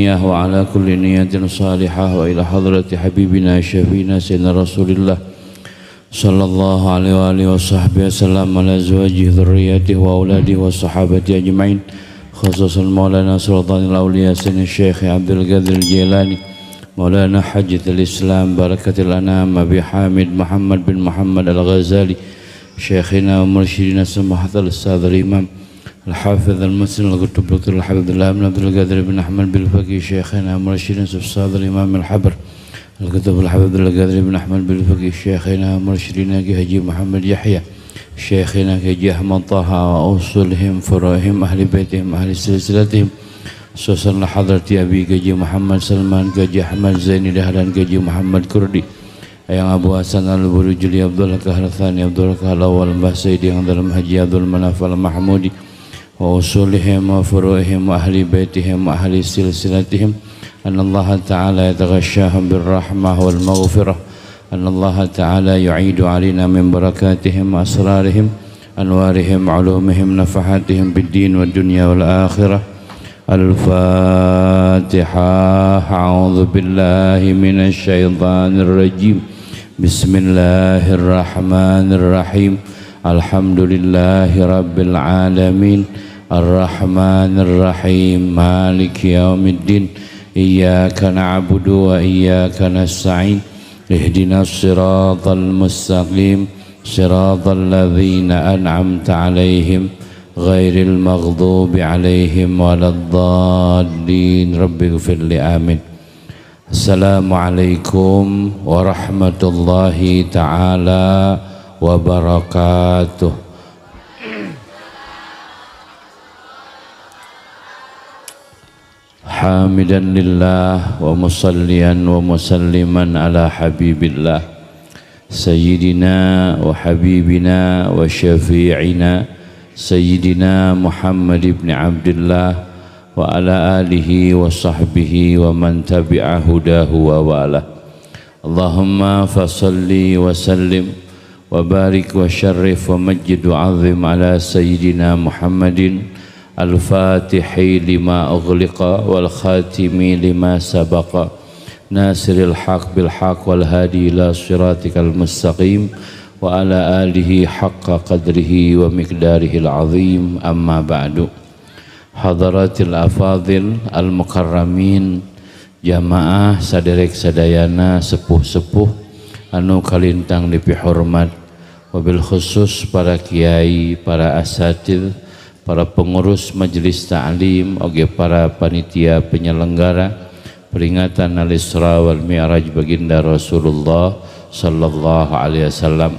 وعلى كل نية صالحة وإلى حضرة حبيبنا شفينا سيدنا رسول الله صلى الله عليه وآله وصحبه وسلم على أزواجه ذريته وأولاده وصحابته أجمعين، خصوصا مولانا سلطان الأولياء سيدنا الشيخ عبد القادر الجيلاني، مولانا حجة الإسلام بركة الأنام أبي حامد محمد بن محمد الغزالي، شيخنا ومرشدنا سماحة الأستاذ الإمام الحافظ المسلم الكتب دكتور الحافظ الله بن عبد القادر بن أحمد بالفقي، شيخنا مرشدنا الأستاذ الإمام الحبر الكتب الحافظ القادر بن أحمد بالفقي، شيخنا مرشدنا كهجي محمد يحيى، شيخنا كهجي أحمد طه، وأصولهم فروعهم أهل بيتهم أهل سلسلتهم، خصوصا لحضرة أبي كهجي محمد سلمان كهجي أحمد زيني دهلان كهجي محمد كردي، Ayang Abu Hasan Al-Burujuli Abdullah Kahar Thani Abdullah Kahar Awal Mbah Sayyidi yang dalam Haji Abdul Manaf Al-Mahmudi, wa usulihim wa furu'ihim wa ahli baitihim wa ahli silsilatihim, أن الله تعالى يتغشاهم بالرحمة والمغفرة، أن الله تعالى يعيد علينا من بركاتهم وأسرارهم أنوارهم علومهم نفحاتهم بالدين والدنيا والآخرة. الفاتحة. أعوذ بالله من الشيطان الرجيم. بسم الله الرحمن الرحيم. الحمد لله رب العالمين الرحمن الرحيم مالك يوم الدين إياك نعبد وإياك نستعين اهدنا الصراط المستقيم صراط الذين أنعمت عليهم غير المغضوب عليهم ولا الضالين رب اغفر لي آمين. Assalamualaikum warahmatullahi taala wabarakatuh. Hamidan lillah wa musallian wa musalliman ala habibillah sayyidina wa habibina wa syafi'ina sayyidina Muhammad ibn Abdullah wa ala alihi wa sahbihi wa man tabi'a hudahu wa wala. Allahumma fasalli wa sallim wa barik wa syarrif wa majjid wa azim ala sayyidina Muhammadin al-fatihi lima ughliqa wal khatimi lima sabaqa nasiril haq bil haq wal hadi ila siratikal mustaqim wa ala alihi haqqa qadrihi wa miqdarihil azim. Amma ba'du. Hadaratil afadil al-mukarramin, jamaah saderek sadayana sepuh-sepuh anu kalintang dipihormat, wabil khusus para kiai, para asatidz, para pengurus majelis ta'lim, oge para panitia penyelenggara peringatan Al-Isra wal Mi'raj baginda Rasulullah sallallahu alaihi wasallam,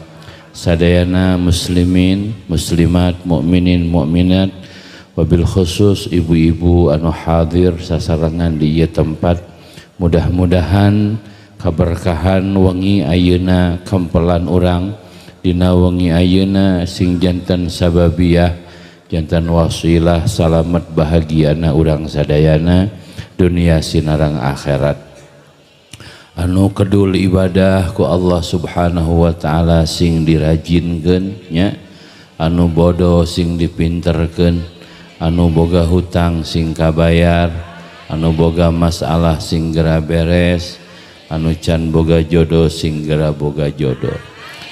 sadayana muslimin, muslimat, mukminin, mukminat, wabil khusus ibu-ibu anu hadir sasarengan di ieu tempat. Mudah-mudahan kaberkahan wengi ayeuna kempelan urang dina wengi ayeuna sing janten sababiah, janten wasilah salamet bahagiana urang sadayana dunia sinarang akhirat. Anu kedul ibadah ku Allah Subhanahu wa taala sing dirajinkeun nya, anu bodoh sing dipinterkeun, anu boga hutang sing kabayar, anu boga masalah sing gera beres, anu can boga jodoh sing gera boga jodoh.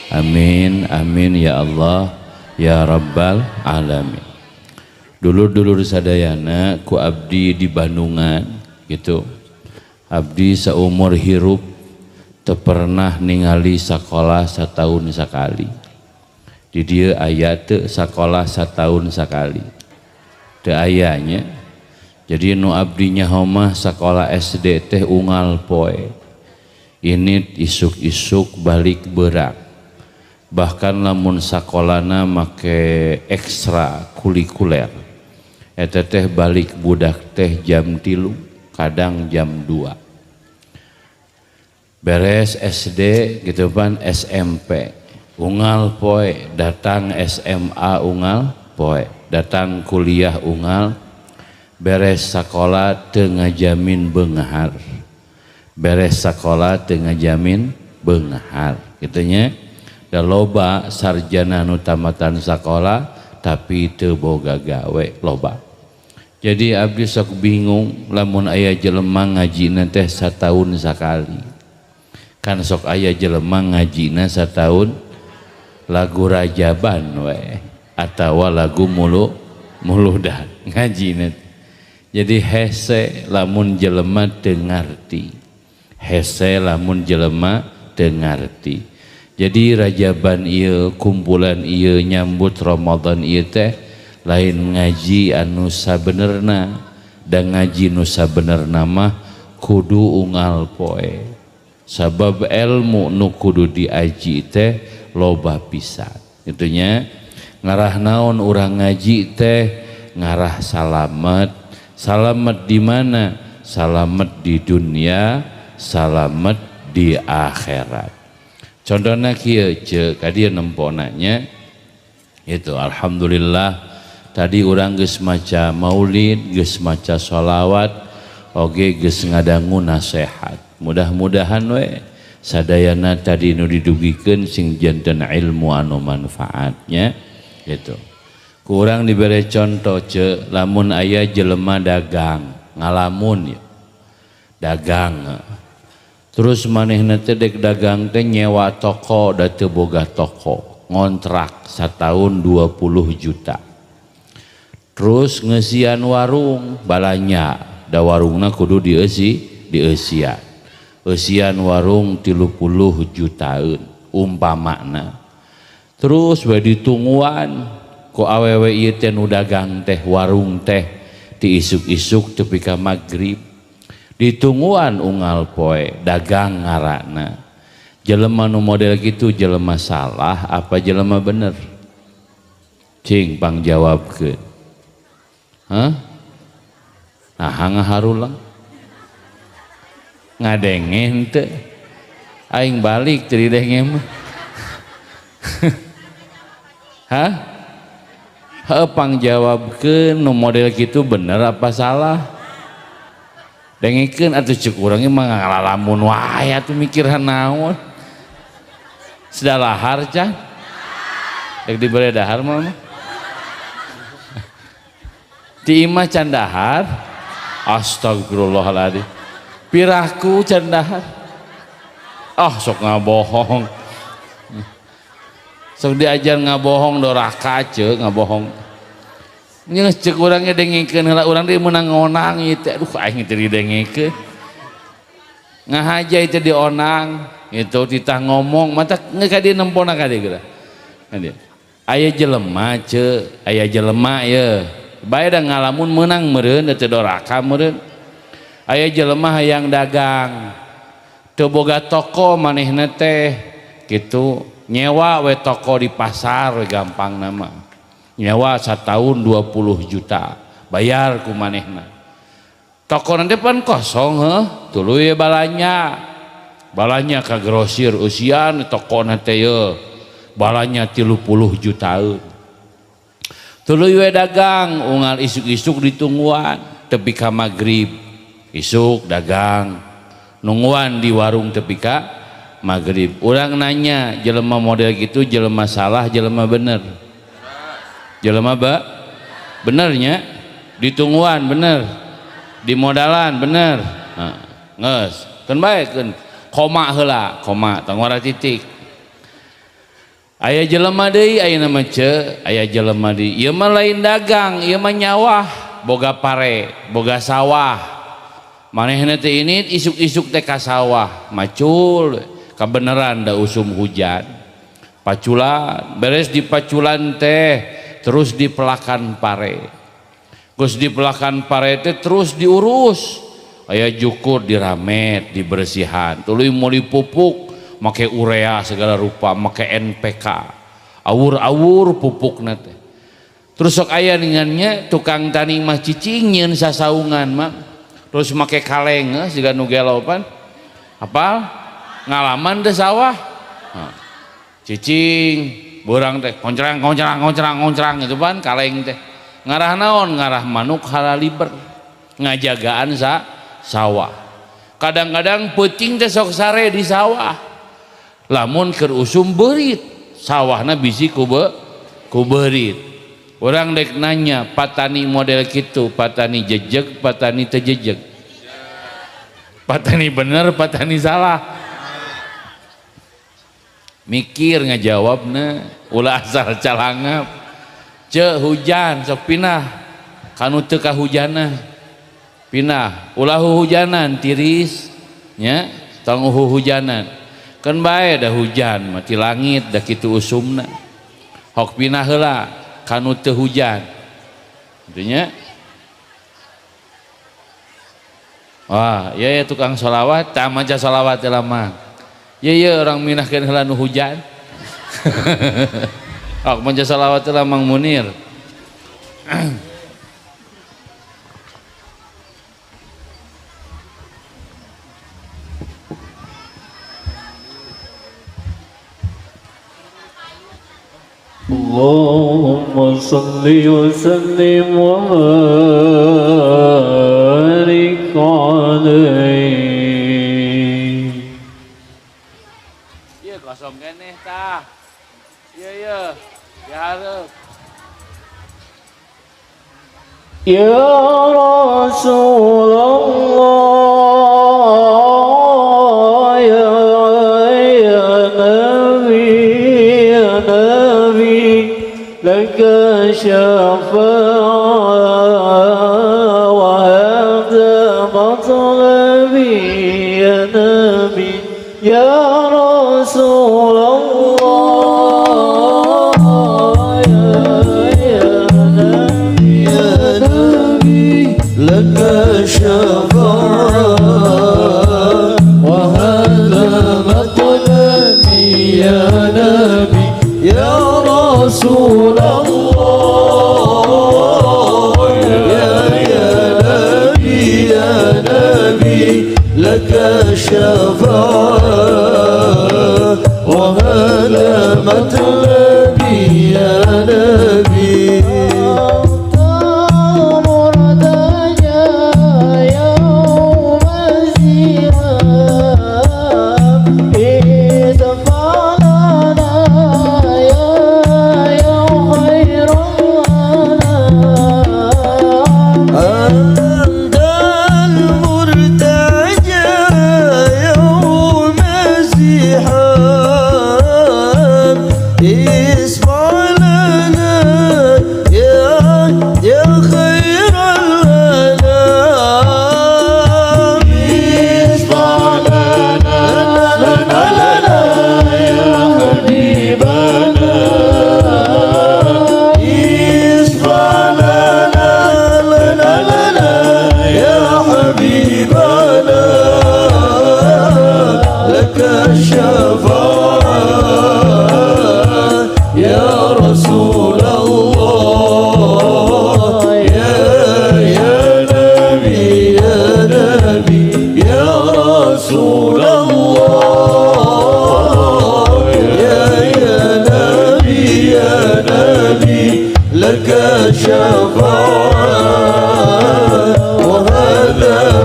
Amin amin ya Allah ya Rabbal alamin. Dulur-dulur sadayana ku abdi di Bandungan gitu, abdi seumur hirup teu pernah ningali sakola setahun sekali. Di dieu aya teu sakola setahun sekali? Teu aya nya. Jadi nu abdi nyaho mah sakola SD teh unggal poe, ini isuk-isuk balik berak. Bahkan lamun sakolana make ekstra kulikuler eta teh balik budak teh jam 3, kadang jam 2. Beres SD gitu pan SMP unggal poe, datang SMA unggal poe, datang kuliah unggal. Beres sekolah teu ngajamin beunghar, beres sekolah teu ngajamin beunghar kitu nya. Da loba sarjana nu tamatan sakola tapi teu boga gawe loba. Jadi abdi sok bingung lamun aya jelema ngajina teh sataun sakali. Kan sok aya jelema ngajina sataun lagu Rajaban we atawa lagu muludan ngajina. Jadi hese lamun jelema teu ngarti. Hese lamun jelema teu ngarti. Jadi Rajaban ieu, kumpulan ieu nyambut Ramadan ieu teh lain ngaji anu sabenerna, dan ngaji nu sabenerna mah kudu unggal poe. Sabab ilmu nu kudu diaji teh loba pisan. Itunya ngarah naon urang ngaji teh ngarah salamet. Salamet di mana? Salamet di dunia, salamet di akhirat. Contohna kieu ceuk ka dieu nempona nya. Itu alhamdulillah tadi urang geus maca maulid, geus maca sholawat, oge geus ngadangu nasehat. Mudah-mudahan we sadayana tadi nu didugikeun sing janten ilmu anu manfaatnya gitu. Kurang diberi contoh ce, lamun aya jelema dagang ngalamun ya, dagang terus manehna teh dek dagang teh nyewa toko da teu boga toko, ngontrak satahun 20 juta, terus ngeusian warung balanya da warungna kudu dieusian, eusian warung 30 jutaan umpamana, terus we ditungguan ku awewe ieu teh nu dagang teh warung teh ti isuk-isuk tepi ka magrib ditungguan unggal poe dagang ngaranna. Jelema nu model kitu jelema salah apa jelema bener? Cing pangjawabkeun. Hah? Nah ngaharulang ngadenge henteu aing balik teu didenge mah. Hah? Heuh pangjawabkeun nu model kitu bener apa salah? Dengekeun atuh ceuk urang mah ngalalamun wae atuh mikirhan naon. Sedalahar can? Rek dibere dahar mah. Ti imah can dahar? Astagfirullahaladzim. Piraku can dahar? Ah sok ngabohong. Sok diajar ngabohong doraka ceuk ngabohong. Nyeus ceuk urang ge dengekeun heula urang deui meunang ngonang ieu teh. Aduh aing teh didengekeun. Ngahaja itu dionang, itu titah ngomong mata ngeuk ka dieu nempona ka dieu geura. Ka dieu. Aya jelema ceuk, aya jelema ye. Bae da ngalamun meunang meureun teu doraka meureun. Aya jelema hayang dagang. Teu boga toko manehna teh kitu. Nyewa we toko di pasar we gampang nama. Nyewa satahun 20 juta, bayar ku manehna. Toko nanti pan kosong heuh, tuluy balanya. Balanya ka grosir eusian toko nanti ye. Balanya 30 jutaan. Tuluy we dagang unggal isuk-isuk ditungguan tepi ka magrib. Isuk dagang nungguan di warung tepi ka maghrib. Urang nanya jelema model gitu jelema salah jelema bener? Jelema benernya ditungguan bener, dimodalan bener. Nah, geus keun bae keun koma heula, koma tong ora titik. Aya jelema deui ayeuna mah ce, aya jelema deui ieu mah lain dagang, ieu mah nyawah, boga pare, boga sawah. Manehna teh ini isuk-isuk teh ka sawah, macul kabeneran da usum hujan. Paculan, beres di paculan teh terus dipelakan pare. Geus dipelakan pare teh terus diurus. Aya jukur diramet, dibersihan. Tuluy meuli pupuk, make urea segala rupa, make NPK. Awur-awur pupukna teh. Terus sok aya ningannya tukang tani mah cicing nyieun sasaungan mah. Terus make kaleng siga nu gelo pan. Apal? Ngalaman teh sawah. Nah, cicing beurang teh koncrang koncrang koncrang koncrang gitu pan kaleng teh. Ngarah naon? Ngarah manuk halaliber. Ngajagaan sawah. Kadang-kadang peuting teh sok sare di sawah. Lamun keur usum beurit, sawahna bisi ku beurit. Urang dek nanya patani model kitu, patani jejeg, patani teu jejeg. Patani bener, patani salah. Mikir ngajawabna, ulah asal calangap. Ceu hujan sok pindah kanu teu kahujana. Pindah, ulah hujanan tiris nya, tong hujanan. Keun bae da hujan mah ti langit da kitu usumna. Hok pindah heula kanu teu hujan. Kitu nya. Wah, ya, ya tukang sholawat, tak maca sholawat lama. Ya ya orang minahkeun heula nu hujan. Hok maca sholawat heula Mang Munir. Allahumma salli wa sallim wa barik alaihi. Iya kosong keneh tah. Iya iya, ya hareup. Ya Rasulullah, ya Nabi, ya Nabi, laka syafa'ah wa hadha matlabi, ya Nabi, ya Rasulullah, ya Nabi, ya Nabi, laka syafa'ah wa hadha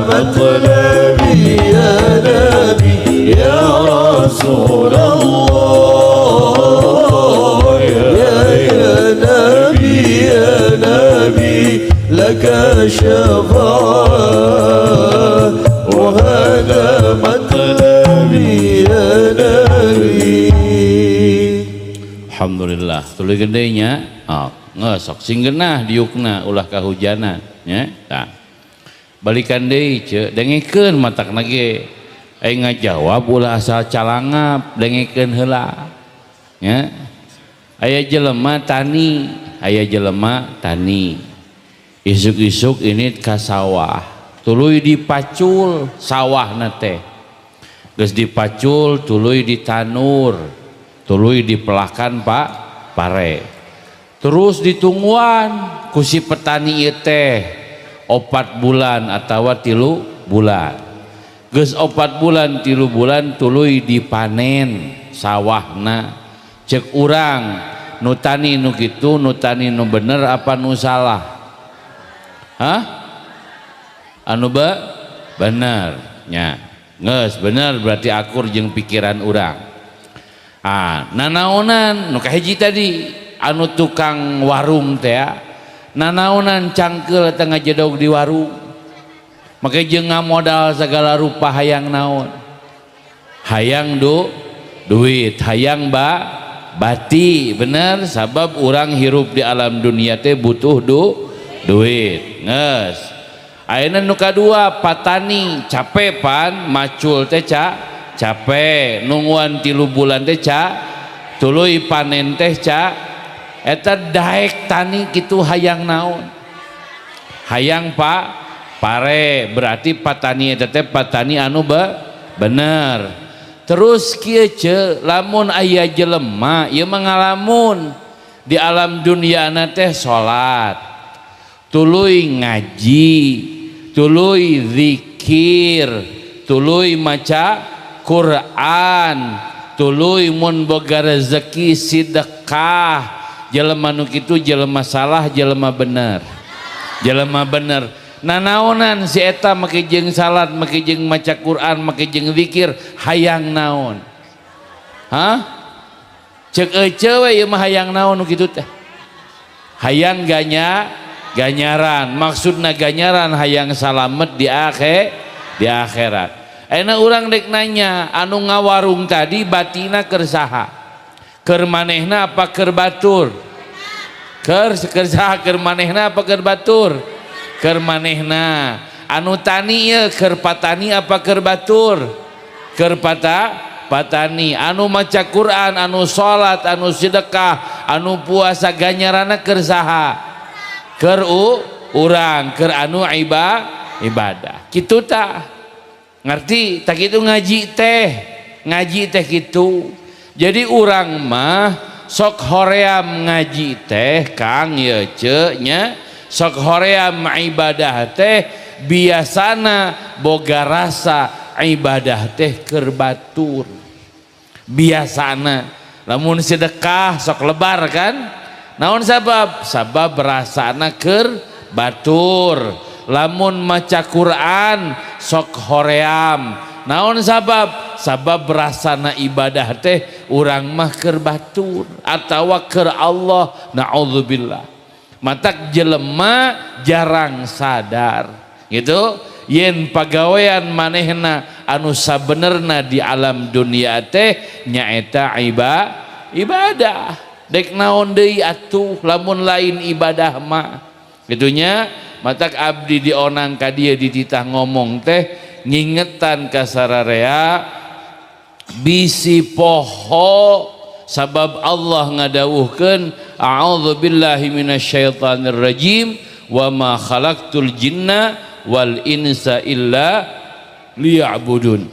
matlabi, ya Nabi, ya Rasulullah, ya Nabi, ya Nabi, laka syafa'ah wa hadha matlabi, ya Nabi. Alhamdulillah tuluy gedenya, oh, ngesok sing geunah diukna ulah kahujanan nya. Tah balikan deui ceu dengekeun matakna ge aya ngajawab ulah asal calangap, dengekeun heula nya. Aya jelema tani, aya jelema tani isuk-isuk ini ka sawah, tuluy dipacul sawahna teh, geus dipacul tuluy ditanur, tuluy dipelakan pak pare, terus ditungguan ku si petani ieu teh 4 bulan atawa 3 bulan, geus 4 bulan 3 bulan tuluy dipanen sawahna. Cek urang nu tani nu kitu, nu tani nu bener apa nu salah? Hah? Anu bener nya, geus bener berarti akur jeung pikiran urang. Ah, nanaonan nu kahiji tadi Anu tukang warung teh nanaonan cangkeul teh ngajedog di warung, make jeung ngamodal segala rupa, hayang naon? Hayang duit, hayang bati, bener. Sabab urang hirup di alam dunia teh butuh duit. Nges, ayeuna nu kadua, patani. Capek pan macul teh, capek nungguan 3 bulan teh, tuluy panen teh. Eta daek tani kitu hayang naon? Hayang pak pare. Berarti patani eta teh patani anu bener. Terus kieu, ce, lamun aya jelema ieu mah ngalamun di alam dunia teh, salat, tuluy ngaji, tuluy zikir, tuluy maca Quran, tuluy mun boga rezeki sedekah, jelema nu kitu jelema salah, jelema bener? Jelema bener. Nanaonan si eta make jeung salat, make jeung maca Quran, make jeung zikir, hayang naon? Hah? Cek ece we, ieu mah hayang naon nu kitu teh? Hayang ganyaran. Maksudna ganyaran, hayang salamet di akhirat. Ayeuna urang dek nanya, anu ngawarung tadi batina keur saha? Keur manehna apa keur batur? Keur saha? Keur manehna apa keur batur? Keur manehna. Anu tani ieu keur patani apa keur batur? Keur patani. Anu maca Quran, anu salat, anu sedekah, anu puasa, ganjaranna keur saha? Keur urang, keur anu ibadah kitu tah. Ngerti tak? Itu ngaji teh, ngaji teh kitu. Jadi urang mah sok hoream ngaji teh, Kang, ya, ce, nya. Sok hoream ibadah teh, biasana boga rasa ibadah teh keur batur. Biasana lamun sedekah sok lebar kan? Naon sabab? Sabab rasana keur batur. Lamun maca Quran sok hoream, naon sabab? Sabab rasana ibadah teh urang mah keur batur atawa keur Allah, naudzubillah. Matak jelema jarang sadar gitu yen pagawean manehna anu sabenerna di alam dunia teh nyaeta ibadah. Dek naon deui atuh lamun lain ibadah mah gitunya. Matak abdi dionang ka dieu, dititah ngomong teh ngingetan ka sararea bisi poho, sabab Allah ngadawuhkeun, a'udzubillahi minasyaitonir rajim, wa ma khalaqtul jinna wal insa illa liya'budun.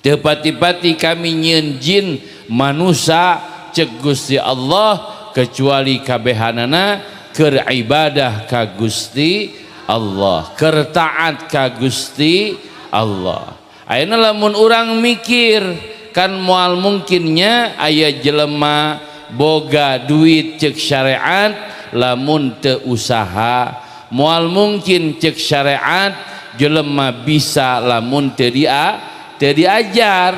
Teu pati-pati kami nyieun jin manusa, cek Gusti Allah, kecuali kabehanana keur ibadah ka Gusti Allah, keur taat ka Gusti Allah. Ayeuna lamun urang mikir kan moal mungkinnya aya jelema boga duit cek syariat lamun teu usaha, moal mungkin cek syariat jelema bisa lamun teu diajar.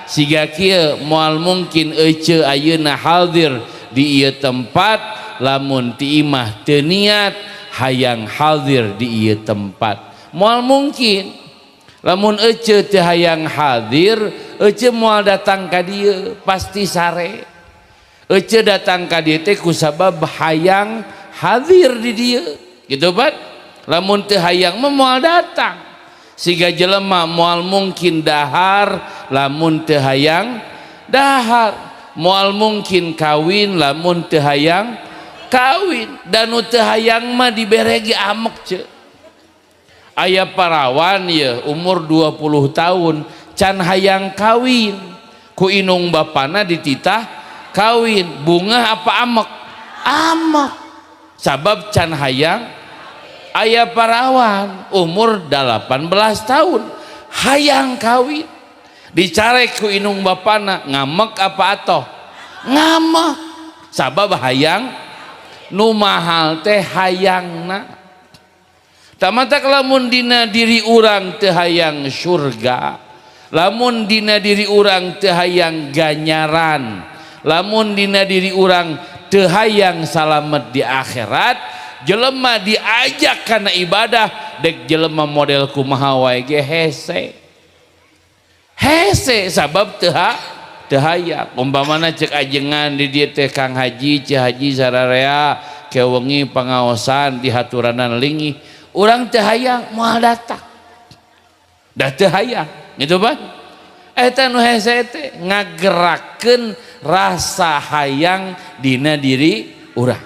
Siga kieu, moal mungkin ece ayeuna hadir di ieu tempat lamun ti imah teu niat hayang hadir di ieu tempat. Moal mungkin. Lamun ece teu hayang hadir, ece moal datang ka dieu, pasti sare. Ece datang ka dieu teh kusabab hayang hadir di dieu gitu pan. Lamun teu hayang mah moal datang. Siga jelema moal mungkin dahar lamun teu hayang dahar, moal mungkin kawin lamun teu hayang kawin. Dan nu teu hayang mah dibere ge amek, ce. Aya parawan ya umur 20 tahun can hayang kawin, ku inung bapana dititah kawin, bungah apa amek? Amek, sabab can hayang. Aya parawan umur 18 tahun hayang kawin, dicarek ku inung bapana, ngamek apa atoh? Ngamek, sabab hayang. Nu mahal teh hayangna. Tamatak lamun dina diri urang teu hayang surga, lamun dina diri urang teu hayang ganyaran, lamun dina diri urang teu hayang salamet di akhirat. Jelema diajak kana ibadah dek jelema model kumaha wae ge hese hese sabab teu hayang. Umpamana cek ajengan di dieu teh Kang Haji, Ceu Haji sararea kewengi pangaosan di haturanan linggih, urang teu hayang moal datang, da teu hayang gitu pan. Eta nu hese teh ngagerakeun rasa hayang dina diri urang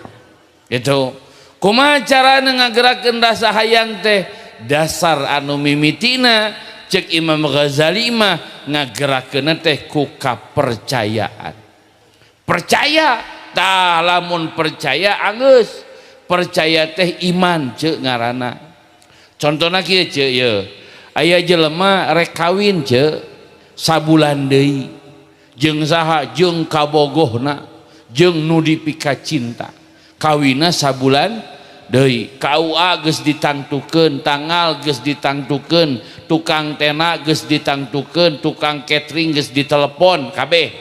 gitu. Kumaha carana ngagerakeun rasa hayang teh? Dasar anu mimitina cek Imam Ghazali mah ngagerakeun teh ku kapercayaan. Percaya tah, lamun percaya anggeus, percaya teh iman cek ngaranna. Contohna kieu cek ye, aya jelema rek kawin cek sabulan deui jeung saha, jeung kabogohna, jeung nu dipika cinta. Kawina sabulan deui, KUA geus ditangtukeun, tanggal geus ditangtukeun, tukang tena geus ditangtukeun, tukang catering geus ditelepon kabeh.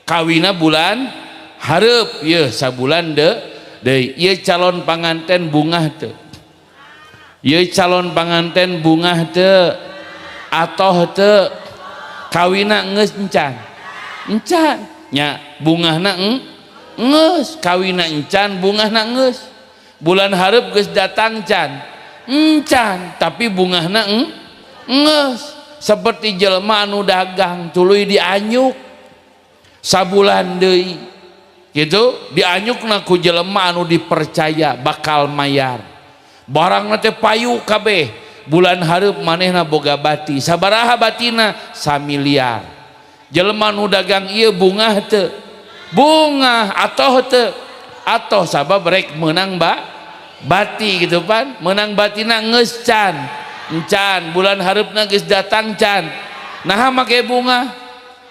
Kawina bulan hareup ye sabulan deui. Ieu calon panganten bungah teu? Ieu calon panganten bungah teu? Atoh teu? Kawina geus encan? Encan nya, bungahna geus, kawina encan, bungahna geus. Bulan hareup geus datang can? Encan, tapi bungahna geus. Seperti jelema anu dagang tuluy dianyuk sabulan deui gitu, dianyukna ku jelema anu dipercaya bakal mayar barangna teh payu kabeh. Bulan hareup manehna boga bati, sabaraha batina? Samiliar. Jelema nu dagang ieu bungah teu? Bungah. Atoh teu? Atoh, sabab rek meunang bati gitu pan. Meunang batina geus can? Encan. Bulan hareupna geus datang can? Naha make bunga?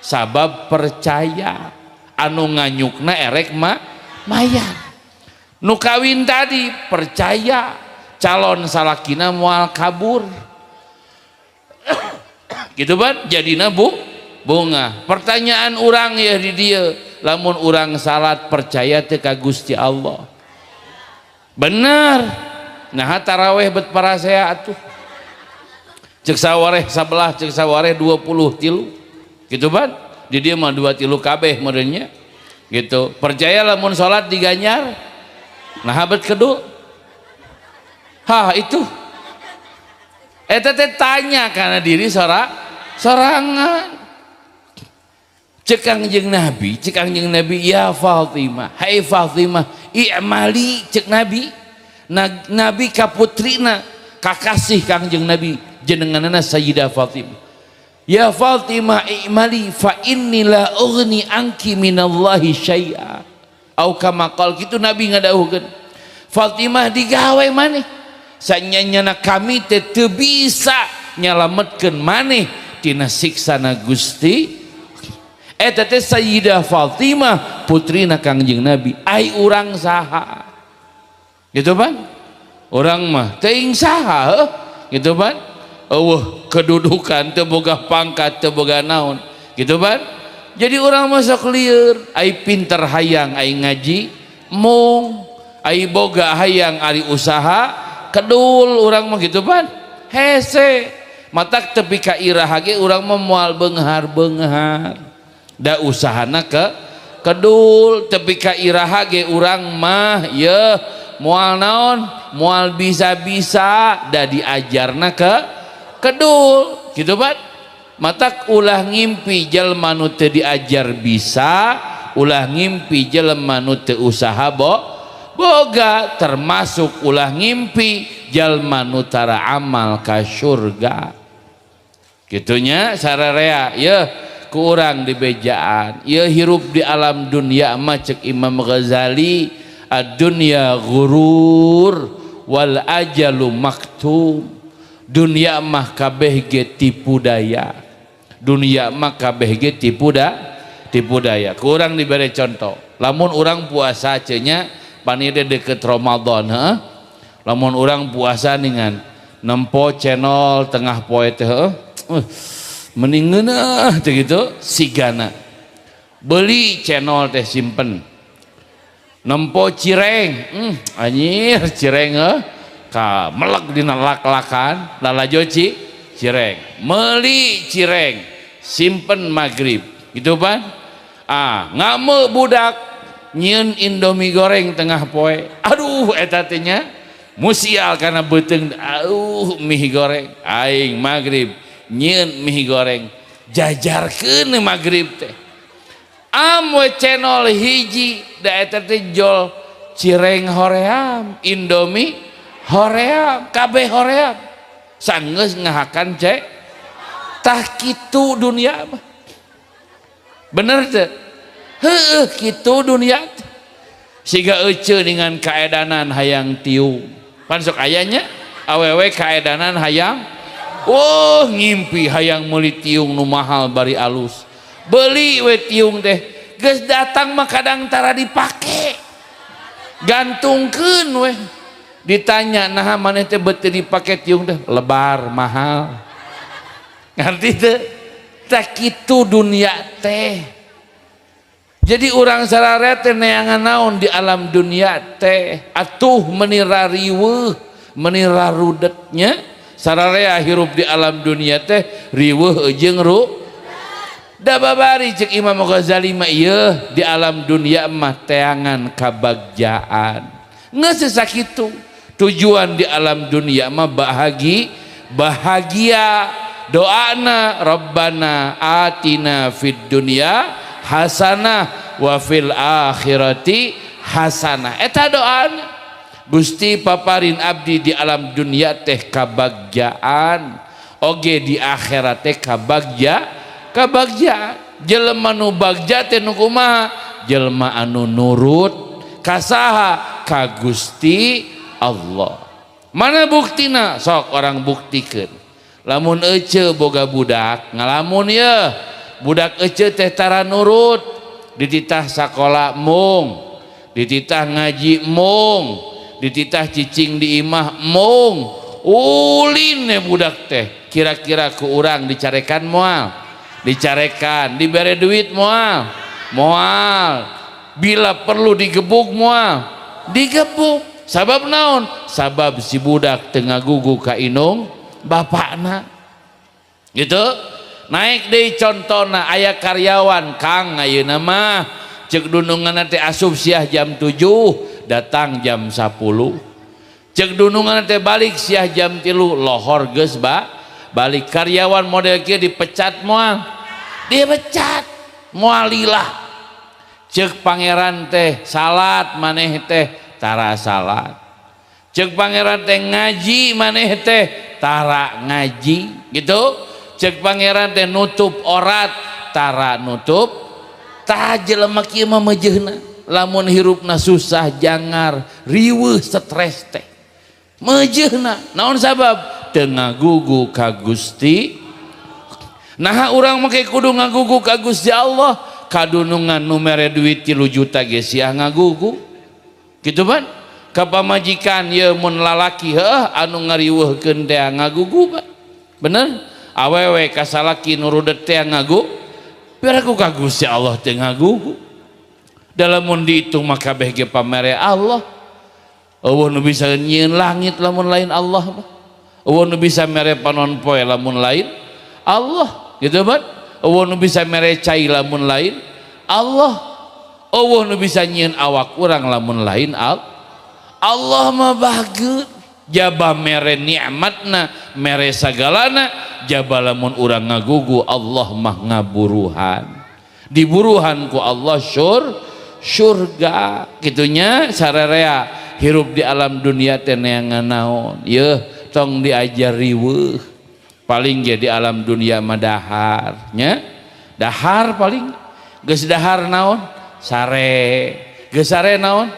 Sabab percaya anu nganyukna erek mayar. Nu kawin tadi percaya calon salakina moal kabur gitu pan, jadina bunga. Pertanyaan urang ya di dieu, lamun urang salat percaya teu ka Gusti Allah? Bener. Nah, taraweh bet parasea atuh, cek sawareh sabelah, cek sawareh 23 gitu pan. Di dieu mah 23 kabeh meureunnya gitu. Percaya lamun salat diganjar? Nah, bet kedua hah itu eta teh tanya karena diri sorangan. Cek Kangjeng Nabi, cek Kangjeng Nabi, ya Fatimah, hai Fatimah, i'mali, cek Nabi. Nabi ka putrina, kakasih Kangjeng Nabi jenenganna Sayyidah Fatimah. Ya Fatimah, i'mali fa inni la ughni anki minallahi syai'a. Au kama qal, kitu Nabi ngadawuhkeun. Fatimah digawe maneh. Sanyanyana kami teh teu bisa nyalametkeun maneh tina siksana Gusti. Eta teh Sayyidah Fatimah putrina Kangjeng Nabi. Ai urang saha gitu pan? Urang mah teuing saha heuh gitu pan, eueuh kedudukan, teu boga pangkat, teu boga naon gitu pan. Jadi urang mah sok lieur, ai pinter hayang, ai ngaji mung, ai boga hayang, ari usaha kedul urang mah gitu pan. Hese matak tepi ka iraha ge urang mah moal beunghar-beunghar, da usahana ke kedul. Tepi ka iraha ge urang mah ye moal naon, moal bisa-bisa, da diajarna ke kedul gitu pan. Matak ulah ngimpi jelema nu teu diajar bisa, ulah ngimpi jelema nu teu usaha boga, termasuk ulah ngimpi jalma nu tara amal ka surga gitunya sararea. Ye ku urang di bejaan ye, hirup di alam dunia mah cek Imam Ghazali, ad-dunya ghurur wal ajalu maktum. Dunia mah kabeh ge tipu daya, dunia mah kabeh ge tipu daya. Ku urang dibere contoh, lamun urang puasa cenah panide deket Ramadan, heuh, lamun urang puasa dengan nempo channel tengah poe teh, heuh, mending ngeuneuh teh gitu sigana. Beli channel teh simpen. Nempo cireng, anjir cireng ka melek dina lak-lakan lalajo cireng, meuli cireng, simpen maghrib, gitu pan? Ah, ngame budak nyieun Indomie goreng tengah poe. Aduh eta teh nya musial kana beuteung, aduh mie goreng, aing maghrib nyieun mie goreng, jajarkeun maghrib teh. Am we channel hiji da eta teh jol cireng hoream, Indomie hoream, kabeh hoream. Sanggeus ngahakan cek tah kitu dunia mah. Bener teh? Heueuh kitu dunia teh. Siga ece dengan kaedanan hayang tiung. Pan sok aya nya awewe kaedanan hayang, oh ngimpi hayang meuli tiung nu mahal bari alus. Beli we tiung teh, geus datang mah kadang tara dipake, gantungkeun we. Ditanya naha maneh teh beut teu dipake tiung teh, lebar mahal. Ngerti teu? Tah kitu dunia teh. Jadi urang sararea teh neangan naon di alam dunia teh, atuh meuni rariweuh, meuni rarudetnya. Sararea hirup di alam dunia teh riweuh jeung ru. Da babari cek Imam Ghazali mah ieu di alam dunia mah teangan kabagjaan. Geus sakitu tujuan di alam dunia mah bahagia. Doana Rabbana atina fid dunya hasanah wa fil akhirati hasanah. Eta doana. Gusti paparin abdi di alam dunia teh kabagjaan, oge di akhirat teh kabagjaan. Jelema nu bagja teh nu kumaha? Jelema anu nurut kasaha? Ka Gusti Allah. Mana buktina? Sok orang buktikeun. Lamun ece boga budak ngalamun ye, budak ece teh tara nurut, dititah sakola mung, dititah ngaji mung, dititah cicing di imah mung, ulin budak teh. Kira-kira ku urang dicarekan moal? Dicarekan. Dibere duit moal? Moal. Bila perlu digebuk moal? Digebuk. Sabab naon? Sabab si budak teu ngagugu ka indung bapakna. Gitu. Naik deui contona, aya karyawan, Kang ayeuna mah cek dunungan teh asup siah jam 7 datang jam 10, cek dunungan teh balik siah jam 3 lohor geus balik. Karyawan model kieu dipecat moal? Dipecat moal lila. Cek pangeran teh salat maneh teh tara salat, cek pangeran teh ngaji maneh teh tara ngaji, gitu. Cek pangeran teh nutup orat tara nutup. Tah jelema kieu mah meujeuhna lamun hirupna susah jangar riweuh stres teh meujeuhna. Naon sabab? Teu ngagugu ka Gusti. Naha urang make kudu ngagugu ka Gusti Allah? Kadunungan nu mere duit 3 juta ge sia ngagugu, gitu pan? Ka pamajikan ye mun lalaki heuh anu ngariweuhkeun teh ngagugu, Pak. Bener? Awewe ka salaki nu rudet teh ngagu, biar aku ka Gusti Allah teh ngagugu. Dalam mun dihitung mah kabeh ge pamere Allah. Eueuh nu bisa nyieun langit lamun lain Allah mah. Eueuh nu bisa mere panon poe lamun lain Allah, gitu ban? Eueuh nu bisa mere cai lamun lain Allah. Eueuh nu bisa nyieun awak urang lamun lain Allah mah bageut. Jaba mere nikmatna, mere sagalana, jaba lamun urang ngagugu Allah mah ngaburuhan. Diburuhan ku Allah surga kitunya. Sararea hirup di alam dunia teh neangan naon? Yeuh tong diajar riweuh. Paling ge di alam dunia mah dahar nya, dahar paling. Geus dahar naon? Sare. Geus sare naon?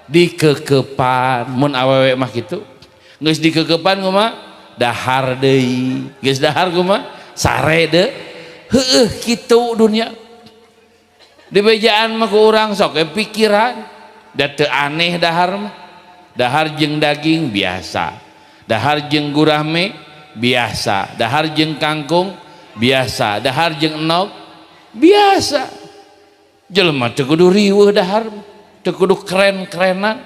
Dikekepan mun awewe mah kitu. Geus dikekepan kumaha? Dahar deui. Geus dahar kumaha? Sare deui. Heueuh kitu dunia. Di bejaan mah ku urang sok pikiran da teu aneh dahar mah. Dahar jeung daging biasa, dahar jeung gurame biasa, dahar jeung kangkung biasa, dahar jeung enog biasa. Jelema teu kudu riweuh dahar mah. Teu kudu keren-kerenan.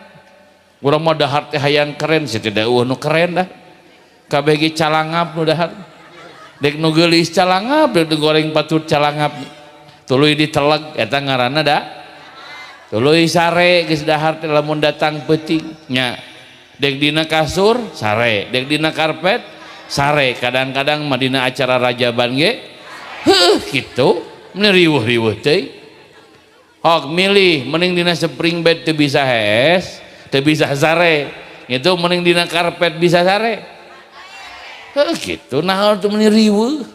Urang mah dahar teh hayang keren, sih tidak eueuh nu keren dah. Kabeh ge calangap nu dahar. Dek nu geulis calangap, dek nu goreng patut calangap. Tuluy diteleg eta ngaranna da. Tuluy sare geus dahar teh lamun datang peuting nya. Dek dina kasur sare, dek dina karpet sare. Kadang-kadang mah dina acara rajaban ge heuh kitu, mun riweuh-riweuh teuing. Hok milih mending dina spring bed teu bisa hees, teu bisa sare. Gitu mending dina karpet bisa sare. Heuh kitu naon teu meuni riweuh.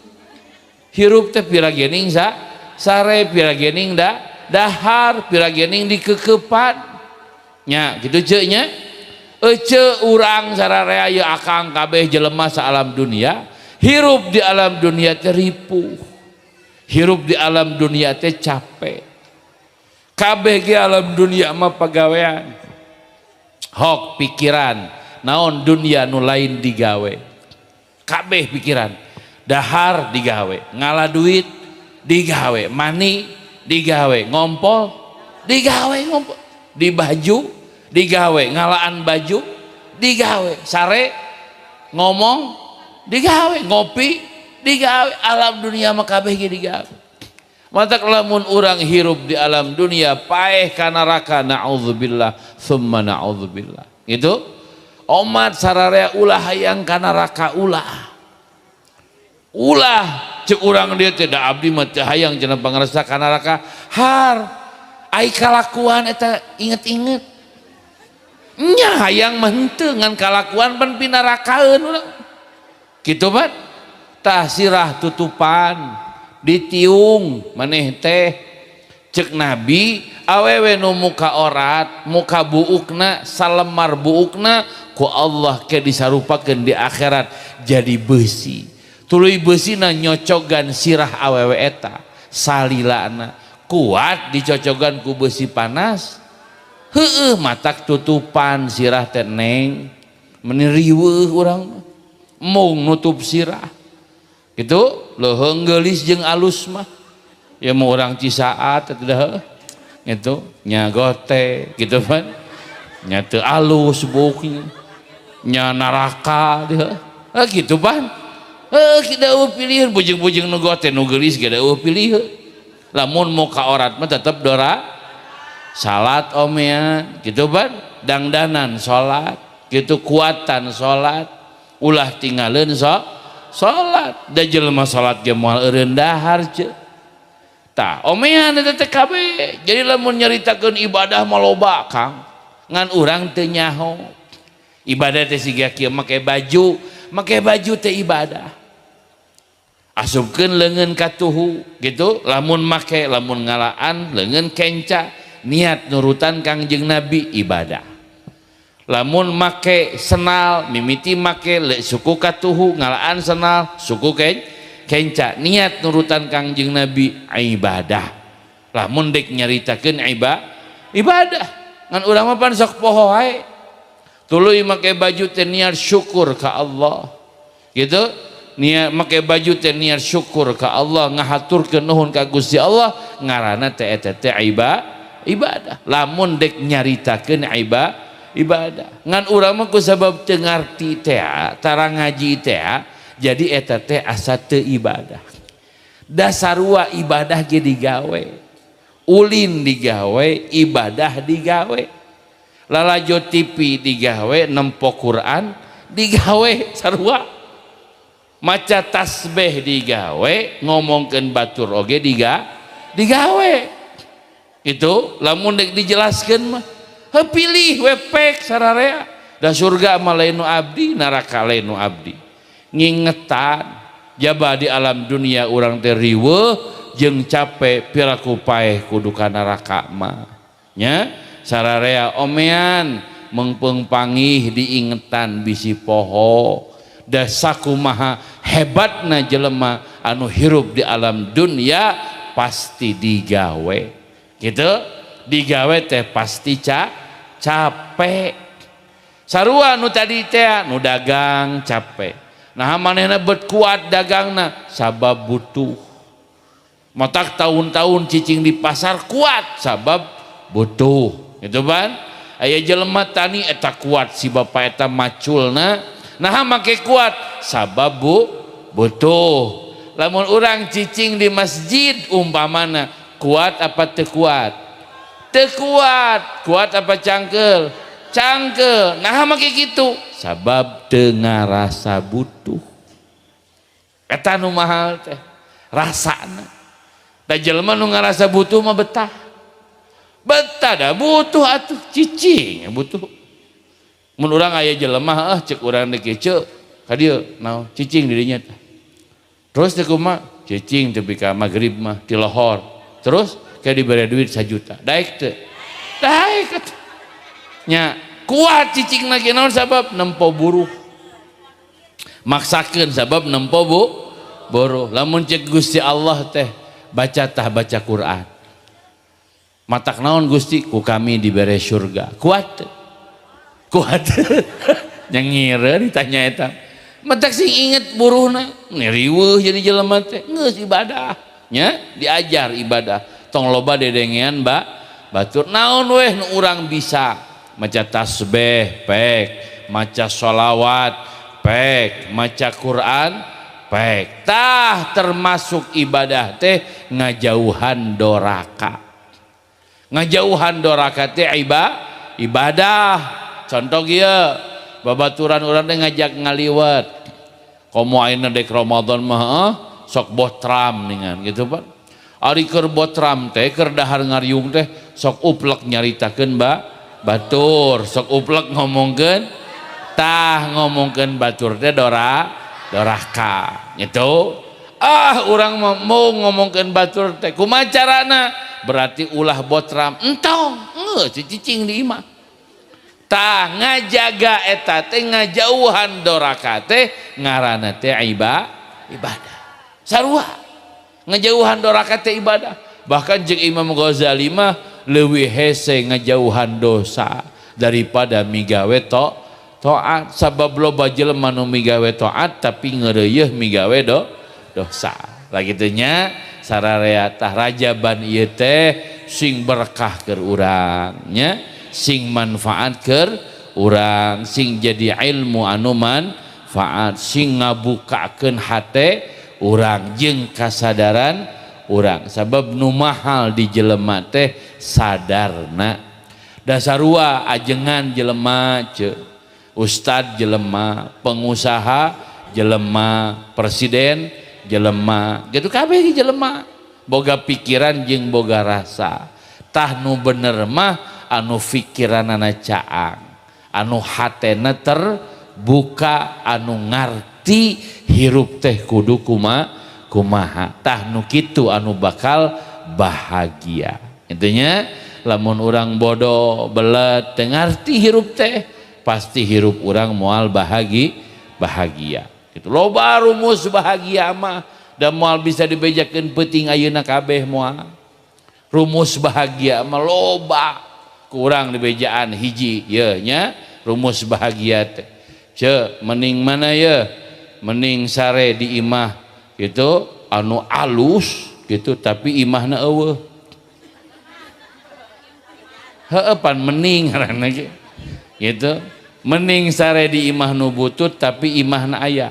Hirup teh pira gening sa sare, pira gening da dahar, pira gening dikekepan. Nya kitu ceuk nya. Ece urang sararea ieu akang kabeh jelema sa alam dunia, hirup di alam dunia teh ripuh. Hirup di alam dunia teh capek. Kabeh ge alam dunia mah pagawean. Hok pikiran naon dunia nu lain digawe. Kabeh pikiran dahar digawe, ngala duit digawe, mani digawe, ngompol digawe, ngompol di baju digawe, ngalaan baju digawe, sare ngomong digawe, ngopi digawe, alam dunia mah kabeh ge digawe. Matak lamun urang hirup di alam dunia paeh ka neraka, naudzubillah summa naudzubillah. Gitu? Omat sararea ulah hayang ka neraka ulah. Ulah cek urang dia teh da abdi mah teu hayang cenah pangarsa ka neraka. Har ai kalakuan eta inget-inget. Nya hayang mah henteu ngan kalakuan pan pinarakaeun urang. Kitu pan? Tah sirah tutupan ditiung maneh teh cek nabi awewe nu muka orat muka buukna salemar buukna ku Allah ke disarupakeun di akhirat jadi besi tuluy besina nyocogan sirah awewe eta salilana kuat dicocogan ku besi panas heueuh matak tutupan sirah teh neng meuni riweuh urang mung nutup sirah gitu leuheung geulis jeung alus mah ya mau orang Cisaat atuh gitu nya gote gitu kan nya teu alus buuknya nya neraka dia gitu pan kita eueuh pilihan bujeng-bujeng nu gote nu geulis ge eueuh pilihan lamun muka orat mah tetep dora salat omean gitu pan dangdanan salat gitu kuatan salat ulah tinggalin so salat da jelema salat ge moal eureun dahar ceuk tah omean eta teh kabeh. Jadi lamun nyaritakeun ibadah mah loba Kang ngan urang teu nyaho ibadah teh siga kieu make baju teh ibadah asupkeun leungeun ka tuhu gitu lamun make lamun ngalaan leungeun kenca niat nurutan Kangjeng Nabi ibadah. Lamun make senal mimiti make le suku katuhu ngalaan senal suku kenca niat nurutan Kangjeng Nabi ibadah. Lamun dek nyaritakeun ibadah ngan urang mah pan sok poho wae tuluy make baju teh niat syukur ka Allah gitu niat make baju teh niat syukur ka Allah ngahaturkeun nuhun ka Gusti Allah ngaranna teh eta teh ibadah. Lamun dek nyaritakeun ibadah ngan urang mah ku sabab teu ngarti teh tara ngaji teh jadi eta teh asa teu ibadah. Dasarua ibadah ge digawe ulin digawe ibadah digawe lalajo TV digawe nempo Quran digawe sarua maca tasbih digawe ngomongkeun batur oge digawe itu lamun dek dijelaskeun mah pilih wepek sararea da surga mah lain nu abdi neraka lain nu abdi ngingetan jaba di alam dunia urang teh riweuh jeung capek piraku paeh kudu ka neraka mah nya sararea omean mengpeung pangih diingetan bisi poho da sakumaha hebatna jelema anu hirup di alam dunia pasti digawe gitu digawe teh pasti capek sarua nu tadi teh nu dagang capek nah manehna bet kuat dagangna sabab butuh matak tahun-tahun cicing di pasar kuat sabab butuh Gitu pan? Aya jelema tani eta kuat si bapak eta maculna. Nah make kuat sabab butuh. Lamun urang cicing di masjid umpamana kuat apa teu kuat? Teu kuat. Kuat apa cangkel? Cangkel. Nah make kitu sabab teu ngarasa butuh. Eta nu mahal teh rasana. Da jelema nu ngarasa butuh mah betah. Betah dah butuh atuh cicing butuh. Mun urang aya jelema cek urang deui kieu ka dieu naon cicing di dinya teh. Terus teh kumaha? Cicing tepi ka magrib mah ti lohor. Terus kayak dibere duit 1 juta. Daek teu? Daek atuh. Nya kuat cicing lagi naon sabab nempo buruh. Maksakeun sabab nempo buruh. Lamun cek Gusti Allah teh baca tah baca Quran. Matak naon Gusti ku kami dibere surga. Kuat teu? Kuat. Nyengir ditanya eta. Matak sing inget buruhna, riweuh jadi jelema teh geus ibadah nya, diajar ibadah. Tong loba dedengean batur naon weh nu urang bisa maca tasbih pek, maca sholawat pek, maca Quran pek. Tah termasuk ibadah teh ngajauhan doraka. Ngajauhan doraka teh ibadah. Contoh kieu babaturan urang teh ngajak ngaliwet. Komo ayeuna dek Ramadan mah sok botram ningan gitu Pak. Ari keur botram teh keur dahar ngariung teh sok uplek nyaritakeun batur, sok uplek ngomongkeun tah ngomongkeun batur teh doraka gitu. Ah urang mau ngomongkeun batur teh kumaha carana? Berarti ulah botram entong geus cicing di imah. Tah ngajaga eta teh ngajauhan doraka teh ngaranna teh ibadah. Sarua ngajauhan doraka teh ibadah. Bahkan jeung Imam Ghazali mah leuwih hese ngajauhan dosa daripada migawe taat. Sabab loba jelema nu migawe taat tapi ngeureuyeeh migawe dosa. Lah kitu nya sararea tah rajaban ieu teh sing berkah keur urang nya, sing manfaat keur urang, sing jadi ilmu anu manfaat, sing ngabukakeun hate urang jeung kasadaran urang. Sabab nu mahal di jelema teh sadarna. Dasarua ajengan jelema ce, ustad jelema, pengusaha jelema, presiden jelema, gitu kabeh jelema boga pikiran jeung boga rasa. Tah nu bener mah anu pikiranana caang, anu hatena terbuka, anu ngarti hirup teh kudu kumaha. Tah nu kitu anu bakal bahagia. Intinya lamun urang bodoh belet teu ngarti hirup teh pasti hirup urang moal bahagia. Gitu. Loba rumus bahagia mah da moal bisa dibejakeun peuting ayeuna kabeh moal. Rumus bahagia mah loba. Kurang dibejaan hiji ye nya rumus bahagia teh. Ce mending mana ye? Mending sare di imah gitu anu alus gitu tapi imahna eueuh. Heueuh pan mending ngaranna ge. Gitu. Mending sare di imah nu butut tapi imahna aya.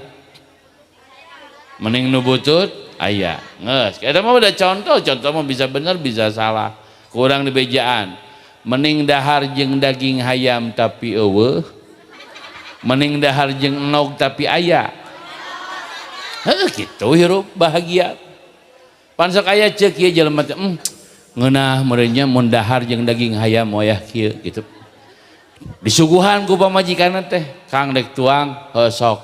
Mending nu butut aya. Geus, eta mah udah contoh, contoh mah bisa bener bisa salah. Kurang dibejaan. Mending dahar jeung daging hayam tapi eueuh. Mending dahar jeung enog tapi aya. Heuh kitu hirup bahagia. Pan sok aya ceuk ieu jelema teh, ngeunah meureun nya mun dahar jeung daging hayam wayah kieu gitu. Disuguhan ku pamajikanna teh, Kang dek tuang, heuh sok.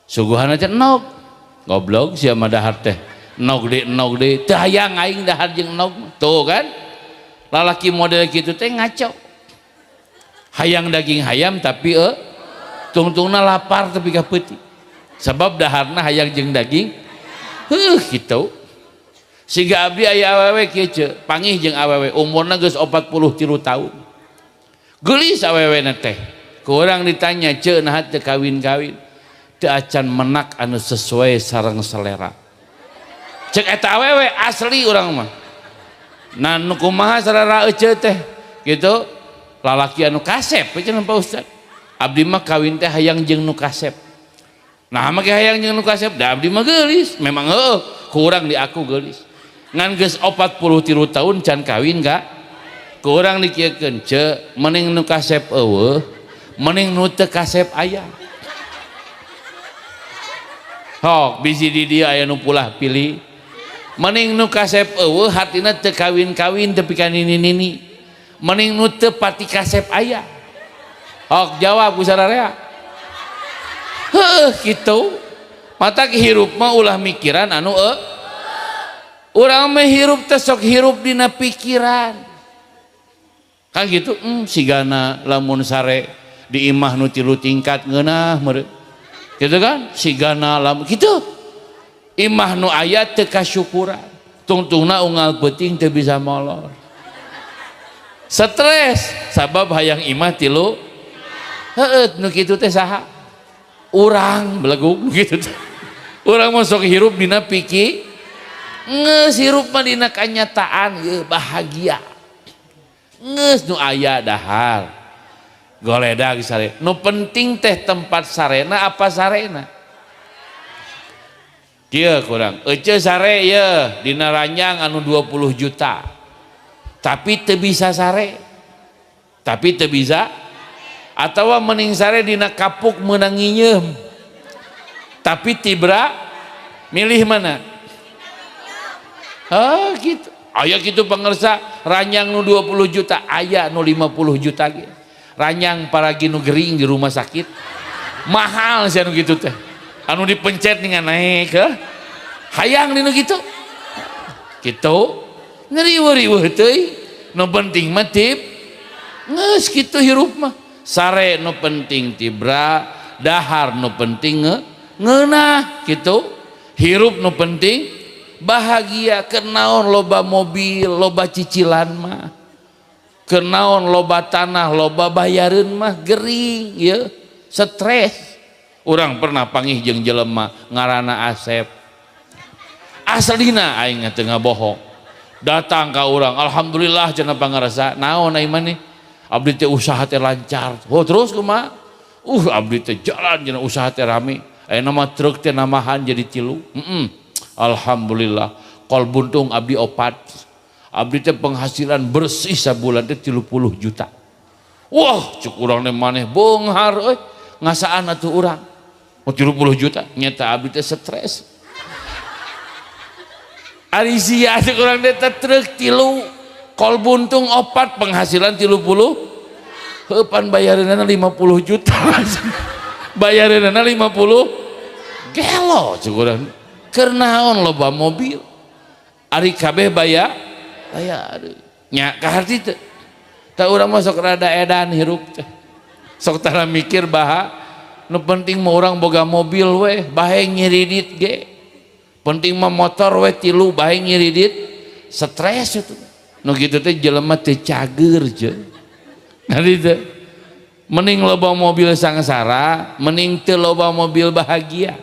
Suguhanna teh enog. Goblok sia mah dahar teh. Enog deui, teu hayang aing dahar jeung enog. Tuh kan? Lalaki model kitu teh ngaco. Hayang daging hayam tapi tungtungna lapar tapi ka peuting. Sabab daharna hayang jeung daging. Heuh kitu. Siga abdi aya awewe kieu ce, pangih jeung awewe umurna geus 43 tahun. Geulis awewena teh. Ku urang ditanya ce naha teu kawin-kawin. Teu acan menak anu sesuai sareng selera. Cek eta awewe asli urang mah. Nah nu kumaha selera ece teh? Gitu lalaki anu kasep cenah Pak Ustad. Abdi mah kawin teh hayang jeung nu kasep. Nah make hayang jeung nu kasep da abdi mah geulis. Memang heueuh kurang di aku geulis. Ngan geus 43 tahun can kawin ga? Kurang dikieukeun ce mending nu kasep eueuh, mending nu teu kasep aya. Hok bisi di dieu aya nu pulah pilih. Mending nu kasep eueuh hatina teu kawin-kawin teu pika nini-nini. Mending nu teu pati kasep aya. Hok jawab ku sararea. Heuh kitu. Matak hirup mah ulah mikiran anu urang mah hirup teh sok hirup dina pikiran. Kan gitu, sigana lamun sare di imah nu 3 tingkat ngeunah meureun. Gitu kan? Sigana lamun kitu. Imah nu aya teu kasyukuran. Tungtungna unggal peuting teu bisa molor. Stres sabab hayang imah 3. Heueuh nu kitu teh saha? Urang belegug gitu teh. Urang mah sok hirup dina pikir geus hirup mah dina kanyataan yeuh bahagia. Geus nu aya dahar. Goledag sare. Nu penting teh tempat sarena apa sarena? Kieu kurang. Ece sare ye dina ranjang anu 20 juta. Tapi teu bisa sare. Tapi teu bisa atawa mending sare dina kapuk meunang nginyeum. Tapi tibra milih mana? Ah gitu. Aya kitu pangersa ranjang nu 20 juta, aya nu 50 juta ge. Ranjang paragi nu gering di rumah sakit. Mahal sih anu kitu teh. Anu dipencet dengan naik heh. Hayang dinu kitu. Kitu ngeriweuh-riweuh teuing. Nu penting mah tip geus kitu hirup mah. Sare nu penting tibra, dahar nu penting ngeunah kitu. Hirup nu penting bahagia. Kenaon loba mobil, loba cicilan mah. Kenaon loba tanah, loba bayareun mah gering ye, stres. Urang pernah pangih jeung jelema ngaranna Asep. Aslina aing teu ngabohong. Datang ka urang, alhamdulillah cenah pangarasa, naon ai maneh? Abdi teh usaha teh lancar. Oh terus kumaha? Abdi teh jalan cenah usaha teh rame. Ayeuna mah truk teh namahan jadi 3. Alhamdulillah. Kol buntung abdi 4. Abdi teh penghasilan bersih sabulan teh 30 juta. Wah, cek urang teh maneh beunghar euy. Ngasaan atuh urang. Oh, 30 juta nyata abdi teh stres. Ari sia cek urang teh truk 3, kol buntung 4, penghasilan 30. Heuh pan bayareunana 50 juta. Bayareunana 50 gelo cek urang. Keur naon loba mobil? Ari kabeh bayar. Nya kaharti teh. Tah urang mah sok rada edan hirup teh. Sok tara mikir baha nu penting mah urang boga mobil weh, bae ngiridit ge. Penting mah motor weh 3 bae ngiridit, stres itu. Nu kitu teh jelema teu cager je. Ngarti teh? Mending loba mobil sangsara, mending teu loba mobil bahagia.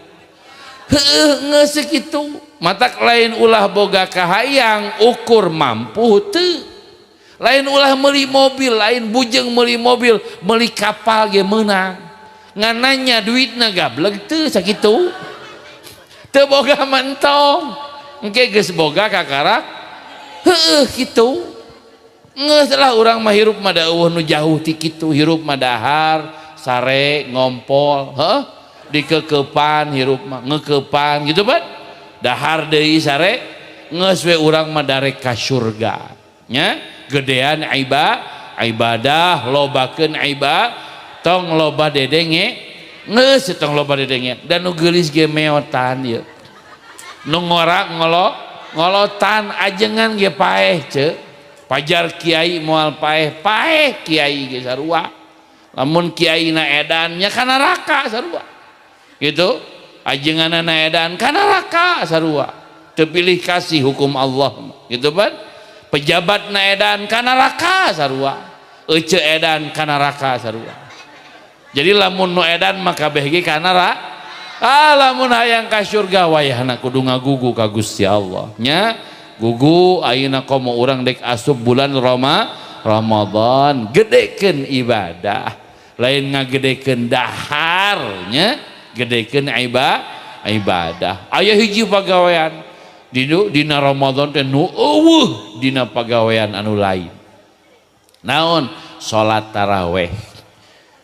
Heueuh geus sakitu. Matak lain ulah boga kahayang ukur mampu teu. Lain ulah meuli mobil, lain bujeng meuli mobil, meuli kapal ge meunang. Ngan nanya duitna gableg teu sakitu. Teu boga mentong. Engke geus boga kakarak. Heueuh kitu. Geus lah urang mah hirup mah da eueuh nu jauh ti kitu, hirup mah dahar, sare, ngompol, heuh, dikekepan hirup mah, ngeukepan gitu pan. Dahar deui sare, geus we urang mah darek ka surga. Nya, gedean ibadah, lobakeun ibadah, tong loba dedenge, geus tong loba dedenge. Dan nu geulis ge meotan ieu. Nu ngora ngolotan ajengan ge paeh ce. Pajar kiai moal paeh, paeh kiai ge sarua. Lamun kiai na edan nya ka neraka sarua. Gitu. Ajenganna na edan ka neraka sarua. Teu pilih kasih hukum Allah gitu pan. Pejabat na edan ka neraka sarua. Ece edan ka neraka sarua. Jadi lamun nu edan mah kabeh ge ka neraka. Ah lamun hayang ka surga wayahna kudu ngagugu ka Gusti Allah nya. Gugu ayeuna komo urang dek asup bulan Ramadan gedekeun ibadah lain ngagedekeun dahar nya gedekeun ibadah. Aya hiji pagawean dina Ramadan teh nu eueuh dina pagawean anu lain. Naon? Salat taraweh.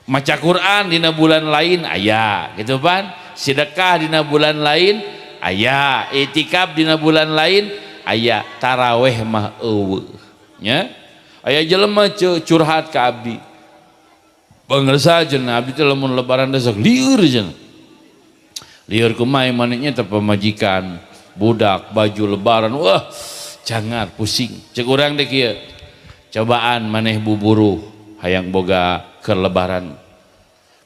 Maca Quran dina bulan lain aya gitu pan, sedekah dina bulan lain aya, itikaf dina bulan lain aya, taraweh mah eueuh nya. Aya jelema curhat ka abdi. Pangersa cenah abdi teh lamun lebaran teh sok lieur cenah. Lieur kumaha manehnya teh pamajikan, budak, baju lebaran, wah jangan pusing. Cek urang teh kieu. Cobaan maneh buburuh hayang boga keur lebaran.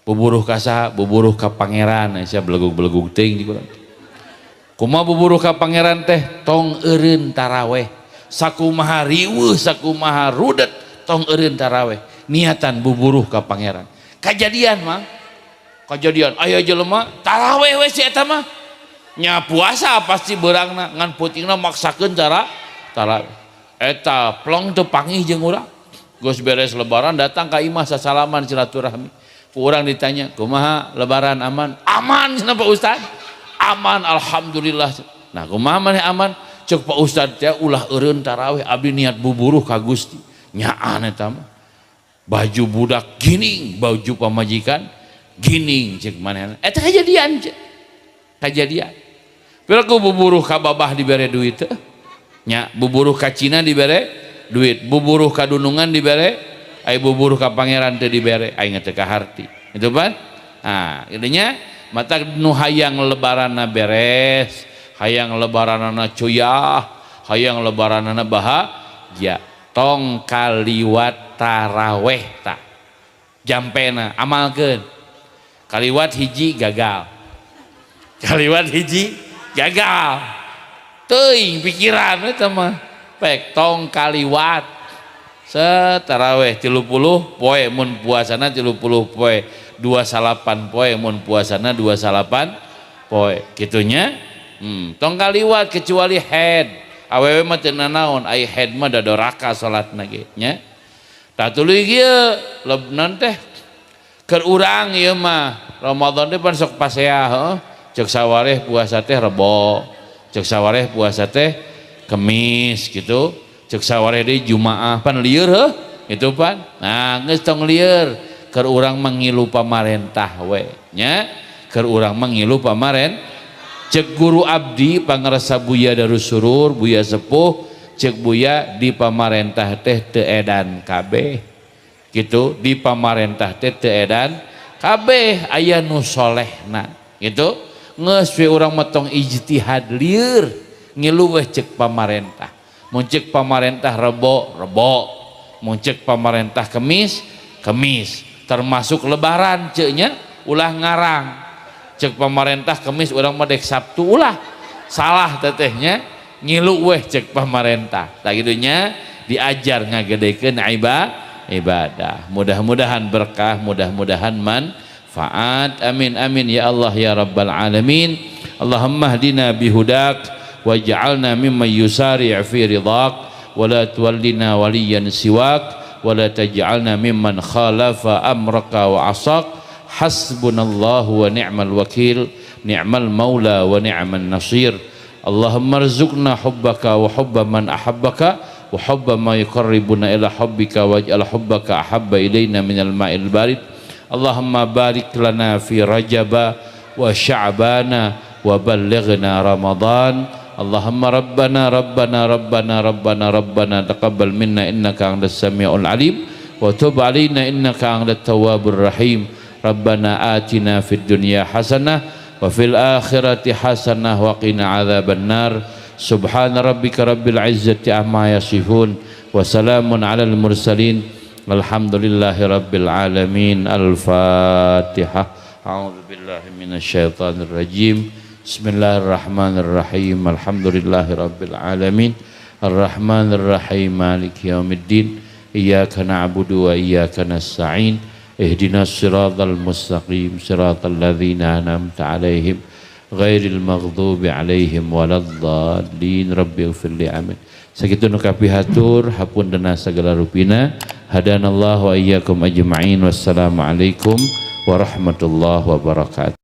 Buburuh ka saha? Buburuh ka pangeran, sia belegug-belegug teuing di urang. Kumaha buburuh ka pangeran teh tong eureun taraweh. Sakumaha riweuh, sakumaha rudet tong eureun taraweh. Niatan buburuh ka pangeran. Kajadian mah. Kajadian aya jelema taraweh we si eta mah. Nya puasa pasti beurangna ngan peutingna maksakeun cara taraweh. Eta plong teu pangih jeung urang. Geus beres lebaran datang ka imah sasalaman silaturahmi. Ku urang ditanya, "Kumaha lebaran aman?" "Aman," cenah Pak Ustad. "Aman alhamdulillah." Nah, kumaha maneh aman? Cek Pak Ustad teh ulah eureun taraweh abdi niat buburuh ka Gusti. Nyaan eta mah. Baju budak gining, baju pamajikan gining cek manehna. Eta kajadian cek. Kajadian. Piraku buburuh ka babah dibere duit teh. Nya buburuh ka Cina dibere duit, buburuh ka dunungan dibere, ai buburuh ka pangeran teu dibere, aing teu kaharti. Itu pan? Nah, intinya mata nu hayang lebaranna beres, hayang lebaranna cuyah, hayang lebaranna bahagia, tong kaliwat taraweh tah. Jampena amalkeun. Kaliwat hiji gagal. Kaliwat hiji gagal. Teuing pikiran eta mah. Pek tong kaliwat. Setaraweh 30 poe mun puasana 30 poe, 29 poe mun puasana 29 poe. Kitunya. Tong kaliwat kecuali head. Awewe mah teu nanaon, ai head mah da doraka salatna ge nya. Tah tuluy kieu lebnan teh keur urang ieu mah Ramadan teh pan sok pasea heuh. Ceuk sawareh puasa teh Rebo, ceuk sawareh puasa teh Kemis gitu, ceuk sawareh deui Jumaah pan lieur heuh gitu pan. Nah geus tong lieur keur urang mah ngilu pamarentah we nya, keur urang mah ngilu pamarentah. Cek guru abdi pangarsa Buya Darussurur, Buya Sepuh, cek Buya di pamarentah teh teu edan kabeh gitu, di pamarentah teh teu edan kabeh aya nu solehna gitu. Geus we urang mah tong ijtihad lieur ngilu weh cek pamarentah. Mun cek pamarentah Rebo, Rebo, mun cek pamarentah Kemis, Kemis, termasuk lebaran ceuknya ulah ngarang. Cek pamarentah Kemis urang mah dek Sabtu ulah salah tetehnya ngilu weh cek pamarentah. Tah gitunya diajar ngagedekeun ibadah. Mudah-mudahan berkah, mudah-mudahan manfaat. Amin amin ya Allah ya rabbal alamin. Allahumma hdina bihudak waj'alna mimman yusari' fi ridak wa la tuwallina waliyan siwak wa la taj'alna mimman khalafa amraka wa asak. Hasbunallahu wa ni'mal wakil, ni'mal maula wa ni'man nasir. Allahumma rzuqna hubbaka wa hubba man ahabbaka wa hubba ma yuqarribuna ila hubbika waj'al hubbaka ahabba ilaina minal ma'il barid. Allahumma barik lana fi rajaba wa sya'bana wa ballighna ramadan. Allahumma rabbana rabbana rabbana rabbana rabbana taqabbal minna innaka antas samiul alim wa tub alaina innaka antat tawwabur rahim. Rabbana atina fid dunya hasanah wa fil akhirati hasanah wa qina adzaban nar. Subhana rabbika rabbil izzati amma yasifun wa salamun alal mursalin. Alhamdulillahi rabbil alamin. Al-Fatihah. A'udzu billahi minasyaitonir rajim. Bismillahirrahmanirrahim. Alhamdulillahi rabbil alamin. Arrahmanir rahim. Maliki yaumiddin. Iyyaka na'budu wa iyyaka nasta'in. Ihdinas siratal mustaqim, siratal ladzina an'amta 'alaihim ghairil maghdubi 'alaihim waladdallin. Rabbi ighfir li amin. Sakitu nu kapihatur, hapuntenna sagala rupina. Hadanallahu wa iyyakum ajma'in. Wassalamualaikum warahmatullahi wabarakatuh.